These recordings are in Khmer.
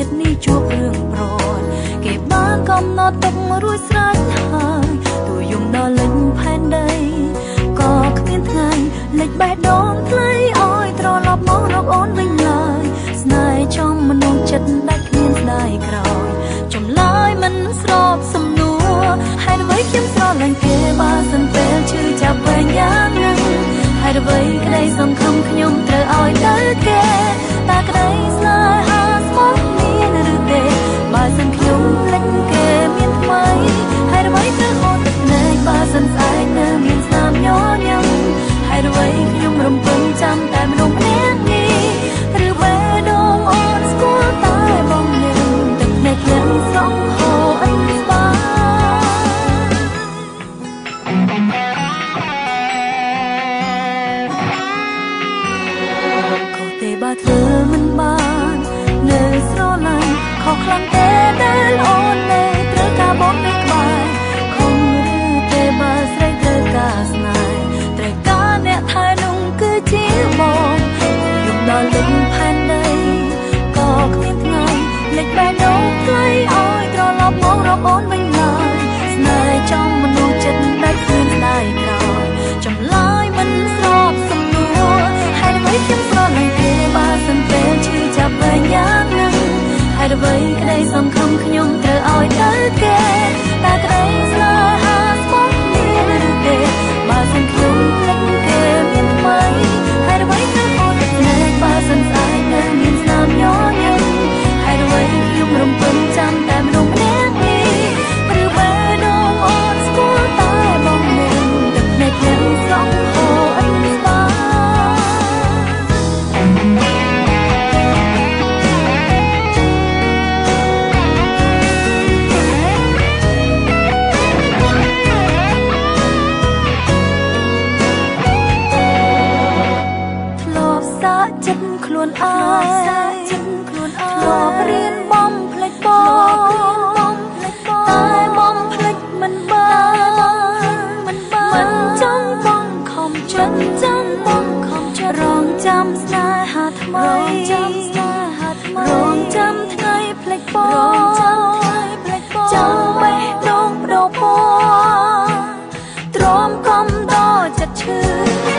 ជាតិនេះជួបរឿងប្រត់គេបានកំណត់ទុករួចស្រេចហើយទូយំដល់លេញផែនដីក៏គ្មានថ្ងៃលេចបេះដូងថ្លៃឲ្យត្រឡប់មករកអូនវិញឡើយស្នេហ៍ចំមនុស្សចិត្តដាច់គ្មានស្ដាយក្រោយចម្លើយមិនស្របសំណួរហេតុអ្វីខ្ញុំស្រឡាញ់គេបើសិនពេលឈឺចាប់វែងយ៉ាងនឹងហេតុអ្វីក្តីសង្ឃឹមខ្ញុំត្រូវឲ្យទៅគេតើក្តីស្នេហាស្មោះមានឬទេបើសិនខ្ញុំភ្លេចគេមានថ្មីហេតុអ្វីត្រូវហូរទឹកភ្នែកបើសិនស្អែកនៅមានស្នាមញញឹមហេតុអ្វីខ្ញុំរំពឹងចាំតែមនុស្សម្នាក់នេះឬបេះដូងអូនស្គាល់តែបងនឹងទឹកភ្នែកធ្លាក់ស្រង់ហូរឥតស្បាខុសទេបើធ្វើមិនបាននៅស្រឡាញ់ខុសខ្លាំងទេដែលអូននៅត្រូវការបងនៅក្បែរខំឬទេបើស្រីត្រូវការស្នេហ៍ត្រូវការអ្នកថែនោះគឺជាបងយំដល់លិចផែនដីក៏គ្មានថ្ងៃលេចបេះដូងថ្លៃឲ្យត្រឡប់មករកអូនវិញឡើយស្នេហ៍ចំមនុស្សចិត្តដាច់គ្មានស្ដាយក្រោយចម្លើយមិនស្របសំណួរហេតុអ្វីខ្ញុំស្រឡាញ់គេបើសិនពេលឈឺចាប់វែងយ៉ាងនឹងហេតុអ្វីក្តីសង្ឃឹមខ្ញុំត្រូវឲ្យទៅគេតើក្តីស្នេហាស្មោះមានឬទេបើសិនខ្ញុំភ្លេចគេមានថ្មីហេតុអ្វីត្រូវហូរទឹកភ្នែកបើសិនស្អែកនៅមានស្នាមញញឹមហេតុអ្វីខ្ញុំរំពឹងចាំតែមនុស្សម្នាក់នេះឬបេះដូងអូនស្គាល់តែបងនឹងទឹកភ្នែកធ្លាក់ស្រង់ហូរឥតស្បាធ្លាប់សាកចិត្តខ្លួនឯងធ្លាប់រៀនបំភ្លេចបងតែបំភ្លេចមិនបានមិនចង់បងខំចិត្តចង់បងខំចិត្តរងចាំស្នេហាថ្មីរងចាំថ្ងៃភ្លេចបងចាំបេះដូងបដូរពណ៌ទ្រាំកំដល់ចិត្តឈឺ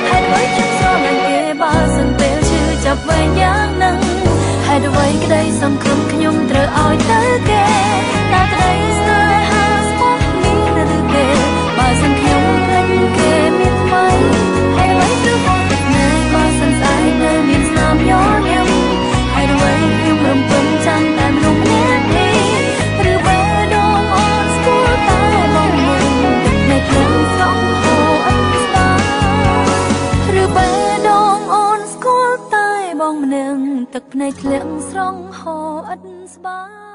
ហេតុអ្វីខ្ញុំស្រឡាញ់គេបើសិនពេលឈឺចាប់វែងយ៉ាងនឹងហេតុអ្វីក្តីសង្ឃឹមខ្ញុំត្រូវឲ្យទៅគេតើក្តីស្នេហាស្មោះមានឬទេបើសិនខ្ញុំភ្លេចគេមានថ្មីហេតុអ្វីត្រូវហូរទឹកភ្នែកបើសិនស្អែកនៅមានស្នាមញញឹមហេតុអ្វីខ្ញុំរំពឹងចាំតែមនុស្សម្នាក់នេះឬបេះដូងអូនស្គាល់តែបងនឹងទឹកភ្នែកធ្លាក់ស្រង់ហូរឥតស្ដាយឬបេះដូងអូនស្គាល់តែបងម្នាក់ទឹកភ្នែកធ្លាក់ស្រង់ហូរឥតស្បា